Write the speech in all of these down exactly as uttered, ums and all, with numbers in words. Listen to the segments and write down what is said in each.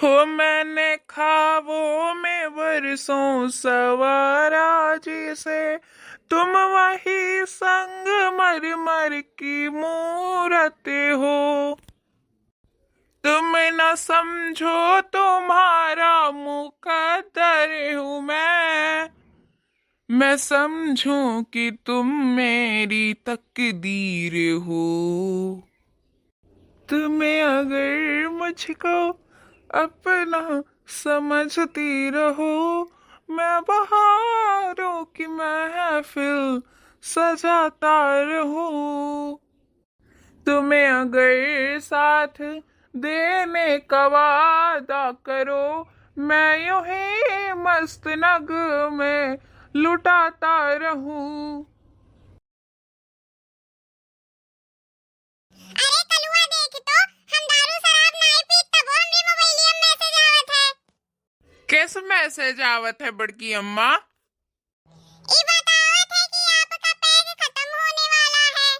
हो मैंने ख्वाबों में बरसों सवारा जिसे, तुम वही संगमरमर की मूरत हो। तुम न समझो तुम्हारा मुकद्दर हूँ मैं, मैं समझूं कि तुम मेरी तकदीर हो। तुम्हें अगर मुझको अपना समझती रहो, मैं बहारों की महफिल सजाता रहूं। तुम्हें अगर साथ देने का वादा करो, मैं यूं ही मस्त नगमे लुटाता रहूं। अरे कलुआ, देख तो, हम दारू शराब नाई पीत, तबो हमरे मोबाइलिया में मैसेज आवत है। कैसे मैसेज आवत है बड़की अम्मा? ई बतावत है कि आपका पैग खत्म होने वाला है।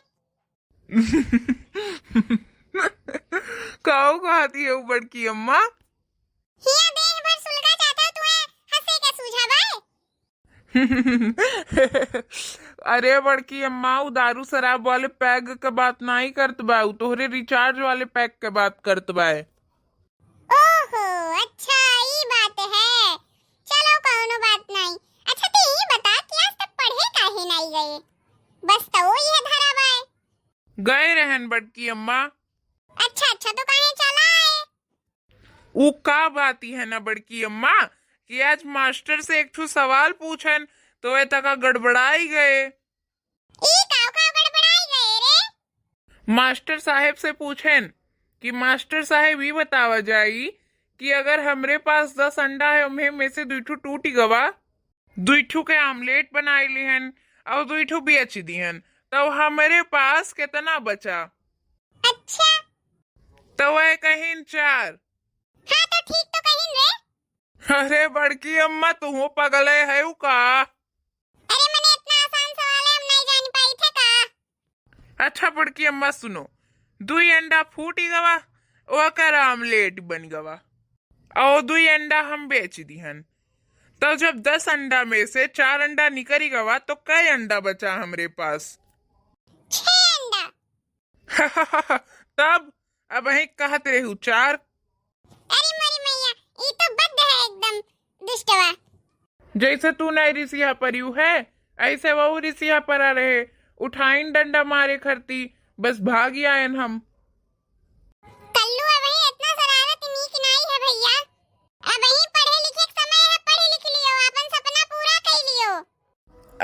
काऊ कहती है बड़की अम्मा? हिया देह भर सुलगा जाता, तुहे हंसे के सूझा बाय। अरे बड़की अम्मा, उ दारू शराब वाले पैग के बात नाई करत बा, उ तोहरे रिचार्ज वाले पैग के बात करत बा। ओहो, अच्छा, ई बात है। चलो, कौनो बात नाई। अच्छा, तू ई बता कि आज तक पढ़े काहे नाई गए? बस तो वो ये धरा बाय। गए रहन बड़की अम्मा। अच्छा, अच्छा, तो काहे चला आए? उ का बात ही है ना बड़की अम्मा कि आज मास्टर से एक ठो सवाल पूछन तो ए तका गड़बड़ाई गए। ई काव काव गड़बड़ाई गए रे? मास्टर साहेब से पूछेन कि मास्टर साहेब, ई बतावा जाई कि अगर हमरे पास दस अंडा है, उम्हे में से दुई ठो टूट गवा, दुई ठो के आमलेट बनाई लिहन और दुई ठो बेच दिहन, तब हमरे पास कितना बचा? अच्छा। तो वह कहिन, चार। हाँ, तो ठीक तो कहिन रे। अरे बड़की अम्मा, तुहू पगले है का? अरे मने इतना आसान सवाल है, हम नहीं जान पाई थे का? अच्छा बड़की अम्मा सुनो, दुई अंडा फूटी गवा, ओकर आमलेट बन गवा, और दुई अंडा हम बेच दिहन। तो जब दस अंडा में से चार अंडा निकरी गवा, तो कई अंडा बचा हमरे पास? छह अंडा। तब अबहीं कहत रहू चार। अरे मोरी मैया, ई तो बद्ध है एकदम, दुष्टवा। जैसे तू नाई रिसिया परियू है, ऐसे वो रिसिया परा रहे, उठाइन डंडा मारे खरती, बस भागी आयन हम। कल्लू, अबहीं इतना शरारत नीक नाई है भैया, अबहीं पढ़े लिखे के समय है, पढ़ लिख लियो, अपन सपना पूरा कर लियो।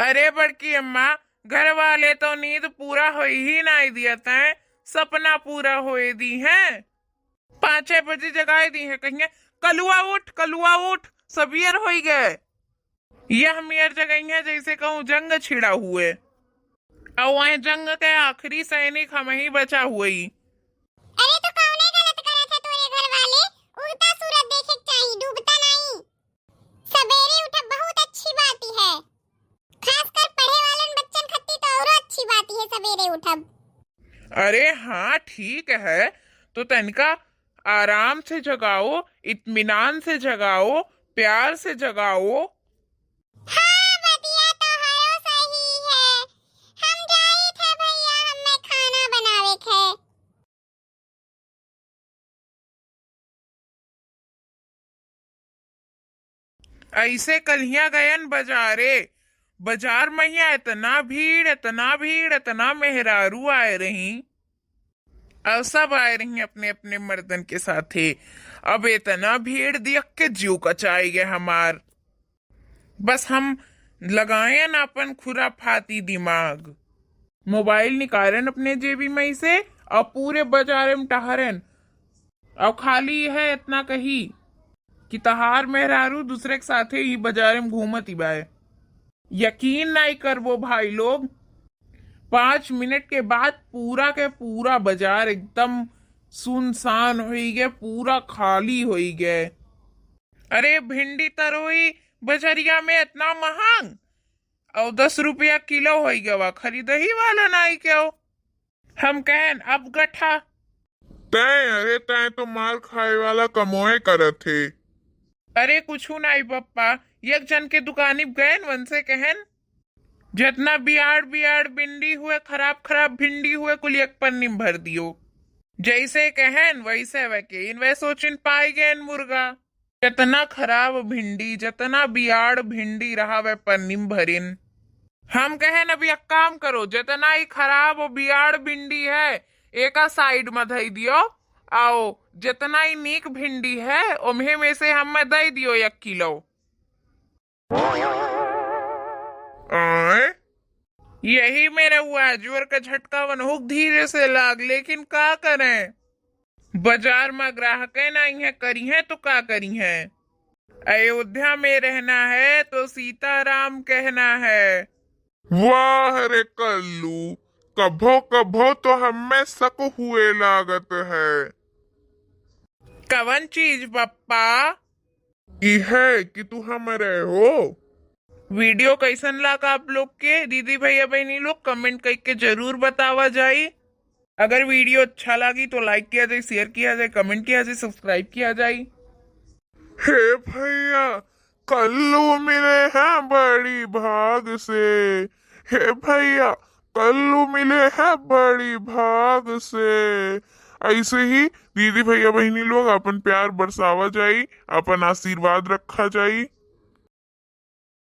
अरे बड़की अम्मा, घर वाले तो नींद पूरा होई ही नाई दियत हैं, सपना पूरा होए दी हैं। पाँचे बजे जगाए दी हैं, कहिए, "कलुआ उठ, कलुआ उठ, सबियर होई गए।" यह मेर जगइया जैसे कहूँ जंग छिड़ा हुए, और वह जंग के आखिरी सैनिक हम ही बचा हुए। अरे तो कौने गलत करत है तोरे घर वाले? उगता सूरज देखे के चाही, डूबता नहीं। सबेरे उठब बहुत अच्छी बात है, खासकर पढ़े वालन बच्चन खत्ती तो औरो अच्छी बात है सबेरे उठब। अरे हाँ, ठीक है, तो तनिका आराम से जगाओ, इत्मीनान से जगाओ, प्यार से जगाओ। हाँ, बतिया तो हरो सही है। हम जाई थे भैया, हमें खाना बनावे के है। ऐसे कल्हिया गयन बजारे, बजार महिया इतना भीड़, इतना भीड़, इतना मेहरारू आए रही, और सब आए रही अपने अपने मर्दन के साथे। अब इतना भीड़ देख के जीव कचाई गए हमार। बस हम लगायन अपन खुराफाती दिमाग। मोबाइल निकालन अपने जेबी में से और पूरे बजारे में टहरन। और खाली है इतना कही कि तहार मेहरारू दूसरे के साथे ही बजारे में घूमत ही बाय। यकीन नहीं करबो भाई लोग, पाँच मिनट के बाद पूरा के पूरा बजार एकदम सुनसान होई गए, पूरा खाली होई गए। अरे भिंडी तरोई बजरिया में इतना महंग, और दस रुपया किलो होई गवा, खरीदही वाला नाई क्यों? हम कहन, "अब गठा।" तैं, अरे तैं तो मार खाए वाला कमोए करत हे। अरे कुछु नाई पप्पा, एक जन के दुकानी गएन, वनसे कहेन, "जतना बियाड़ बियाड़ भिंडी हुए, खराब खराब भिंडी हुए, कुल एक पन्नी में भर दियो।" जैसे कहेन वैसे वैके इन वै सोचिन पाई गएन मुर्गा। जतना खराब भिंडी, जतना बियाड़ भिंडी रहा वै पन्नी में भरिन। हम कहेन, "अब एक काम करो, जतना ही खराब बियाड़ भिंडी है, एका side में धई दियो, आओ, जतना ही नीक भिंडी है, ओम्हे में से हमें दई दियो एक किलो।" आय? यही मेरे हुआ, जोर का झटका वनहुक धीरे से लाग, लेकिन का करें, बाजार में ग्राहके नाई है, करी है तो का करी है। अयोध्या में रहना है तो सीताराम कहना है। वाह रे कल्लू, कभो कभो तो हमें शक हुए लागत है। कवन चीज पप्पा? ई है कि तू हमरे हो। वीडियो कैसन लागा आप लोग के? दीदी भैया बहनी लोग comment करके जरूर बतावा जाई। अगर वीडियो अच्छा लागी तो like किया जाए, share किया जाए, comment किया जाए, subscribe किया जाए। हे भैया, कल्लू मिले हैं बड़ी भाग से। हे भैया, कल्लू मिले हैं बड़ी भाग से। ऐसे ही दीदी भैया बहनी लोग अपन प्यार बरसावा जाई, अपन आशीर्वाद रखा जाई।